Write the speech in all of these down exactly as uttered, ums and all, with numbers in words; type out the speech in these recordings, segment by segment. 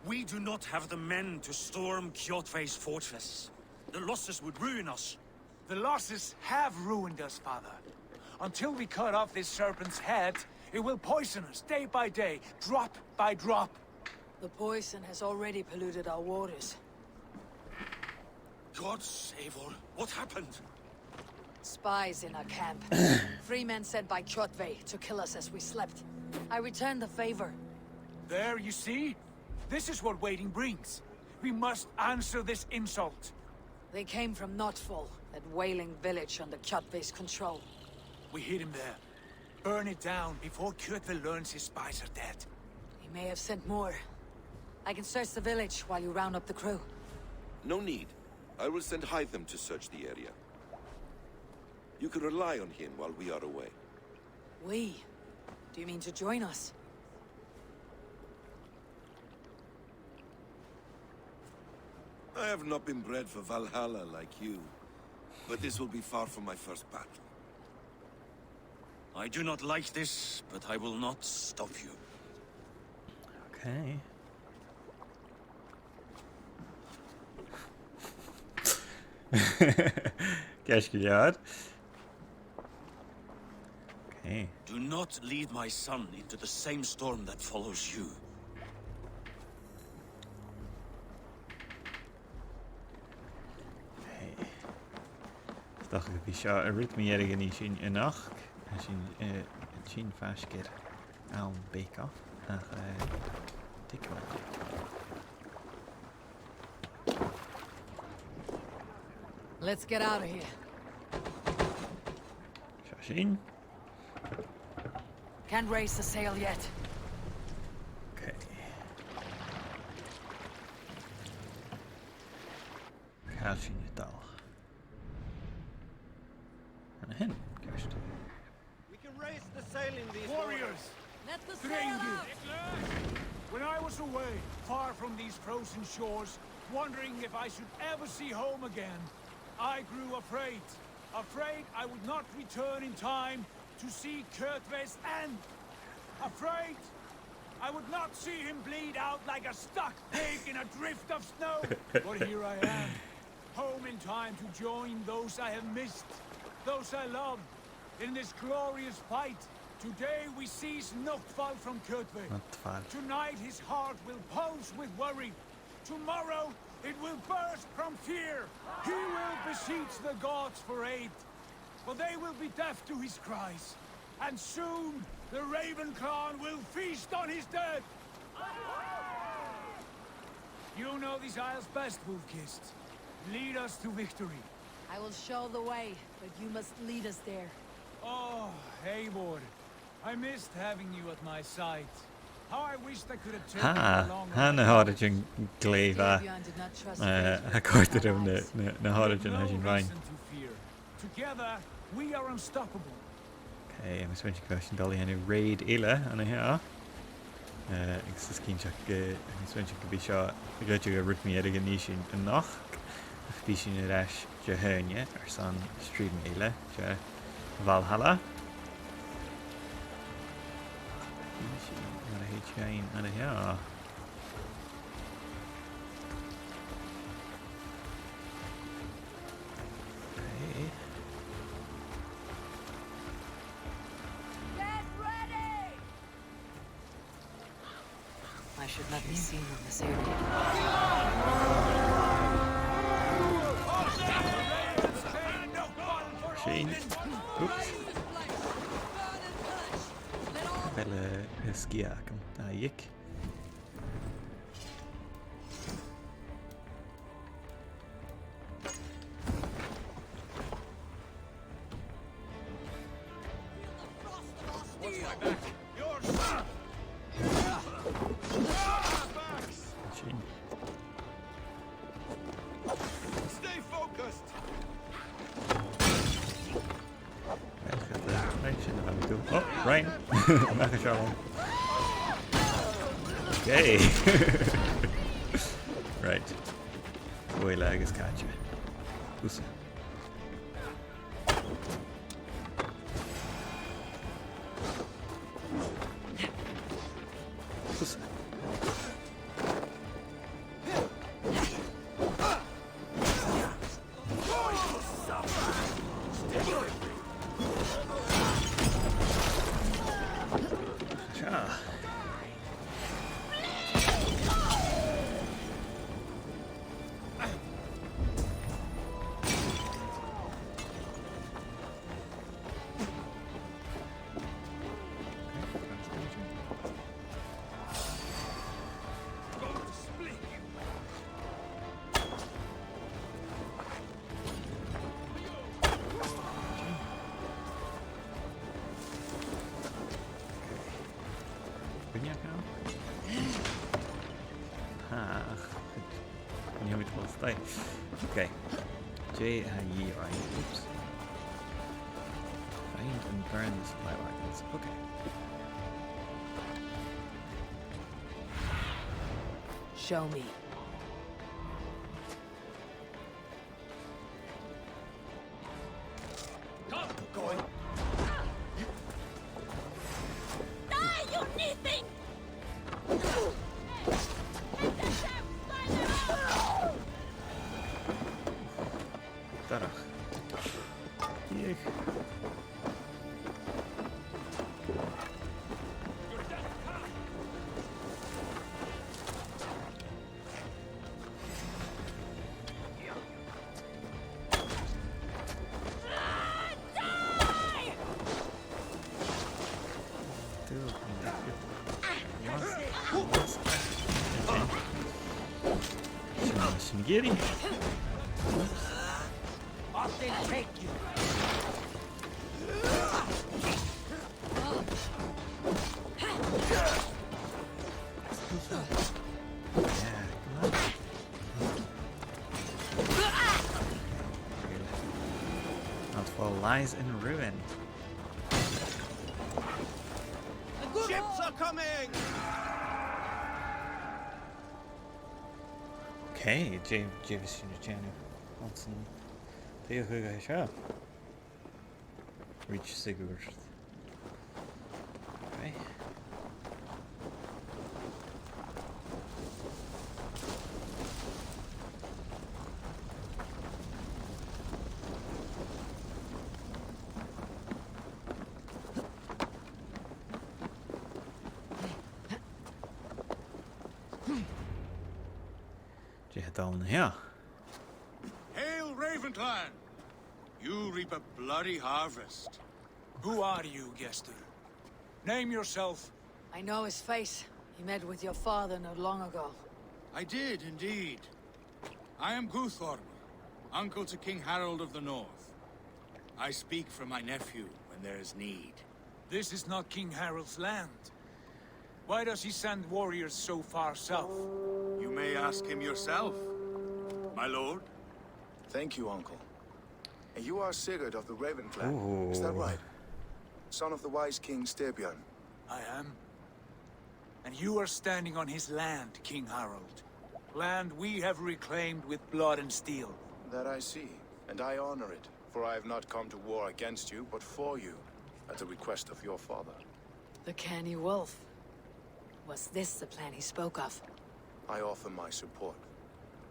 We do not have the men to storm Kjotve's fortress. The losses would ruin us. The losses have ruined us, Father. Until we cut off this serpent's head, it will poison us day by day, drop by drop. The poison has already polluted our waters. Gods, Eivor, what happened? Spies in our camp. Three men sent by Kjotve to kill us as we slept. I returned the favor. There, you see? This is what waiting brings. We must answer this insult. They came from Notfall, that wailing village under Kjotve's control. We hid him there. Burn it down before Kjotve learns his spies are dead. He may have sent more. I can search the village while you round up the crew. No need. I will send Hytham to search the area. You can rely on him while we are away. We? Do you mean to join us? I have not been bred for Valhalla like you, but this will be far from my first battle. I do not like this, but I will not stop you. Okay. Ceart gu leòr. Okay. Do not lead my son into the same storm that follows you. Okay. Is dòcha gum bi seo an rud mu dheireadh a nì sinn a-nochd. Tha sinn, eh, a' tighinn faisg air àm bake-off. Ach, eh, take a look. Let's get out of here. Seo sinn. Can't raise the sail yet. Okay. Càit a bheil sinn a' dol? An sin, ceart. We can raise the sail in these waters. Warriors! Let the sail out! When I was away, far from these frozen shores, wondering if I should ever see home again, I grew afraid. Afraid I would not return in time to see Kjotve's end. Afraid I would not see him bleed out like a stuck pig in a drift of snow. But here I am, home in time to join those I have missed, those I love, in this glorious fight. Today we seize Notfall from Kjotve. Notfall. Tonight his heart will pulse with worry. Tomorrow it will burst from fear. He will beseech the gods for aid, but they will be deaf to his cries. And soon the Raven Clan will feast on his dead. You know these isles best, Wolf-Kissed. Lead us to victory. I will show the way, but you must lead us there. Oh, Eivor, I missed having you at my side. How I wished I could have taken you along on my travels. Tha na h-òraidean glè mhath. Styrbjörn did not trust fate with his allies. Eh, tha e a' còrdadh rium na, na, na h-òraidean a tha sinn a' faighinn. We've no reason to fear. Together, we are unstoppable. Okay, tha mi a' smaointinn gu bheil sinn a' dol a dhèanamh raid eile an seo. Eh, agus is cinnteach gu, tha mi a' smaointinn gum bi seo, gum bi seo an rud mu dheireadh a nì sinn a-nochd. Ach bidh sinn air ais Dihaoine airson stream eile de Valhalla. Bidh sinn mar a thèid dhuinn an seo. Okay. Get ready! I should not be seen in this area. Sin. Oops. Bheil, eh, sgiath agam? Ah, ick. Sin. Stay focused. Right, sin a bha mi a' dol. Oh, Ryan. Mach à seo. Okay. Right. Buaile agus càite. Thusa. Thusa. Right. Okay. J I E, right. Oops. Find and burn the supply wagons. Okay. Show me. Die, you nothing! Darach. Iech. Sin gèire. Off they take you. Yeah, come on. That fall lies in ruin. Ships are coming! Okay, J-, Javis Junior Channel. Watson. Theo Hugo Shaw. Reach Sigurd. Okay. Dè tha dol an seo? Hail, Ravenclan! You reap a bloody harvest. Who are you, Gestur? Name yourself. I know his face. He met with your father not long ago. I did, indeed. I am Guthorm, uncle to King Harold of the North. I speak for my nephew when there is need. This is not King Harold's land. Why does he send warriors so far south? You may ask him yourself, my lord. Thank you, uncle. And you are Sigurd of the Raven Clan, is that right? Son of the wise King Styrbjörn. I am. And you are standing on his land, King Harold. Land we have reclaimed with blood and steel. That I see, and I honor it, for I have not come to war against you, but for you, at the request of your father. The canny wolf. Was this the plan he spoke of? I offer my support.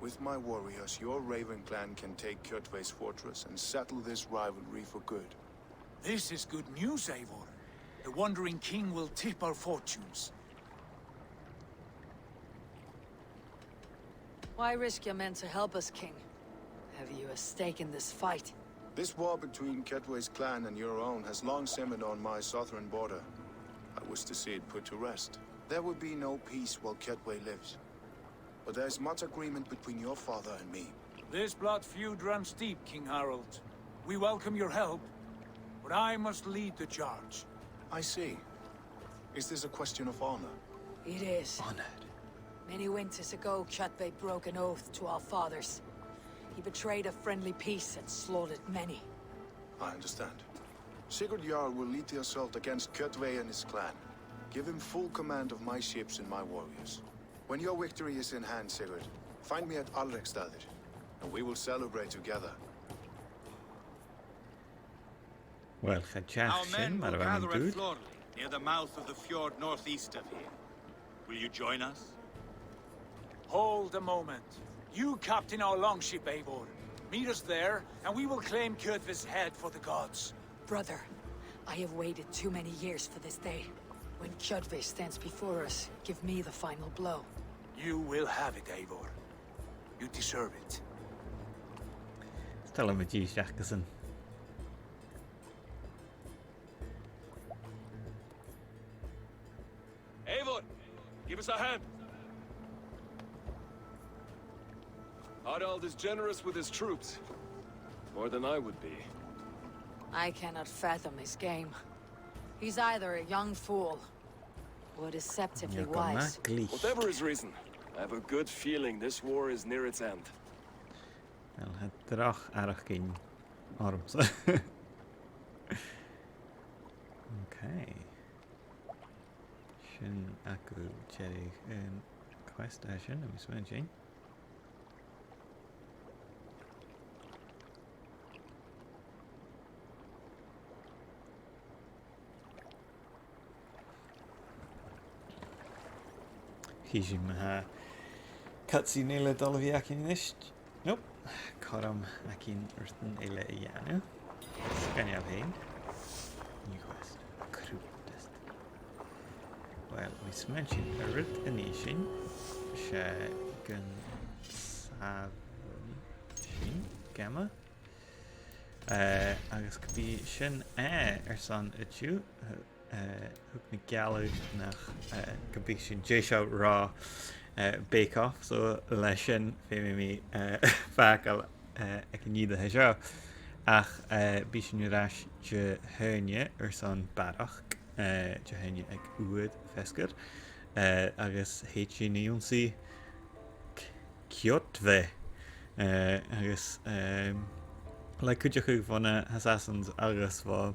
With my warriors, your Raven Clan can take Kjotve's fortress and settle this rivalry for good. This is good news, Eivor. The wandering king will tip our fortunes. Why risk your men to help us, King? Have you a stake in this fight? This war between Kjotve's clan and your own has long simmered on my southern border. I wish to see it put to rest. There will be no peace while Kjotve lives. But there is much agreement between your father and me. This blood feud runs deep, King Harold. We welcome your help, but I must lead the charge. I see. Is this a question of honor? It is. Honored. Many winters ago, Kjotve broke an oath to our fathers. He betrayed a friendly peace and slaughtered many. I understand. Sigurd Jarl will lead the assault against Kjotve and his clan. Give him full command of my ships and my warriors. When your victory is in hand, Sigurd, find me at Alrekstadir, and we will celebrate together. Well, cha deach sin, mar a bha mi an dùil. Our men will gather at Florli, near the mouth of the fjord northeast of here. Will you join us? Hold a moment. You captain our longship, Eivor. Meet us there, and we will claim Kjotve's head for the gods. Brother, I have waited too many years for this day. When Kjotve stands before us, give me the final blow. You will have it, Eivor. You deserve it. Tha mi dìreach ag iarraidh sin. Eivor, give us a hand. Harald is generous with his troops. More than I would be. I cannot fathom his game. He's either a young fool or deceptively wise. Whatever his reason, I have a good feeling this war is near its end. Well, tha droch fhaireachdainn ormsa. Ok. Sin agaibh deireadh an quest a tha sin, tha mi a' smaointinn. Chì sinn ma tha cutscene eile a' dol a bhith againn a-nis. Nope. Cothrom againn rudan eile a dhèanamh. Sgoinneil fhèin. New quest. Crew test. Well, tha mi a' smaointinn an rud a nì sinn, 's e gun sàbhail sinn, gamma. Eh, agus gum bi sin e airson an-diugh, eh, thug mi gealladh nach, eh, gum bi sinn deiseil ro, eh, Bake Off, so leis sin feumaidh mi, eh, fàgail, eh, aig an ìre seo. Ach, eh, bidh sinn air ais Dihaoine airson barrachd, eh, Dihaoine aig uair feasgar, eh, agus thèid sinn a dh'ionnsaigh Kjotve. Eh, agus, ehm, le cuideachadh bho na h-assassins agus bho,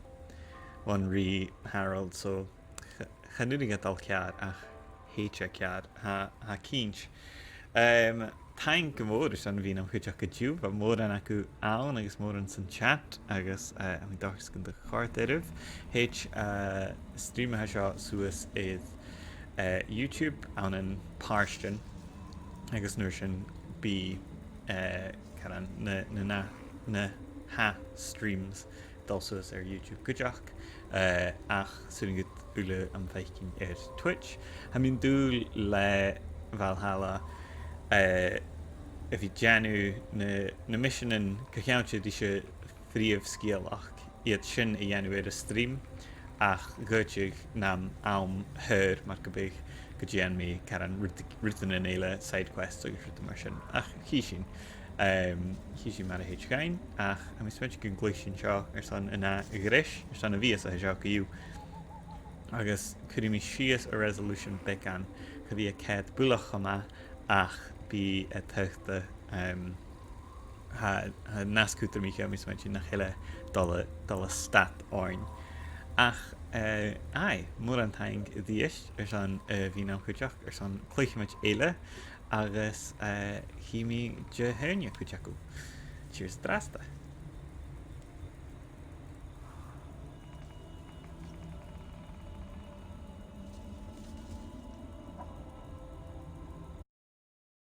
bhon rìgh Harald, so ch-, chan urrainn dha a dhol ceàrr ach thèid e ceàrr, tha, tha cinnt. Ehm, taing gu mòr airson a bhith nam chuideachd an-diugh, bha mòran agaibh ann agus mòran san chat agus, eh, tha mi an dòchas gun do chòrd e ribh. Thèid, eh, an stream a tha seo suas air, eh, YouTube ann am pàirtean. Agus an uair sin bidh, eh, caran na, na, na, na h-ath streams a' dol suas air YouTube cuideachd, eh, ach 's urrainn dhuibh uile am faicinn air Twitch. Tha mi an dùil le Valhalla, eh, a bhith a' dèanamh na, na miseanan co-cheangailte ris a' phrìomh sgeulachd, iad sin a dhèanamh air an stream, ach dh'fhaodte nam àm shaor mar gum biodh gun dèan mi caran rud-, rudan eile, side quests agus rudan mar sin. Ach chì sinn, ehm, chì sinn mar a thèid dhuinn, ach tha mi a' smaointinn gun cluich sinn seo airson an ath ghreis, airson a' mhìos a tha seo co-dhiù. Agus cuiridh mi sìos an resolution beagan, cha bhi e ceart buileach cho math, ach bidh e taghta, ehm, tha, tha e nas cudromaiche, tha mi a' smaointinn, nach eil e a' dol a, dol a stad oirnn. Ach, eh, aye, mòran taing a-rithist airson, eh, a bhith nam chuideachd airson cluicheamaid eile, agus, eh, chì mi Dihaoine cuideachd. Cheers an-dràsta.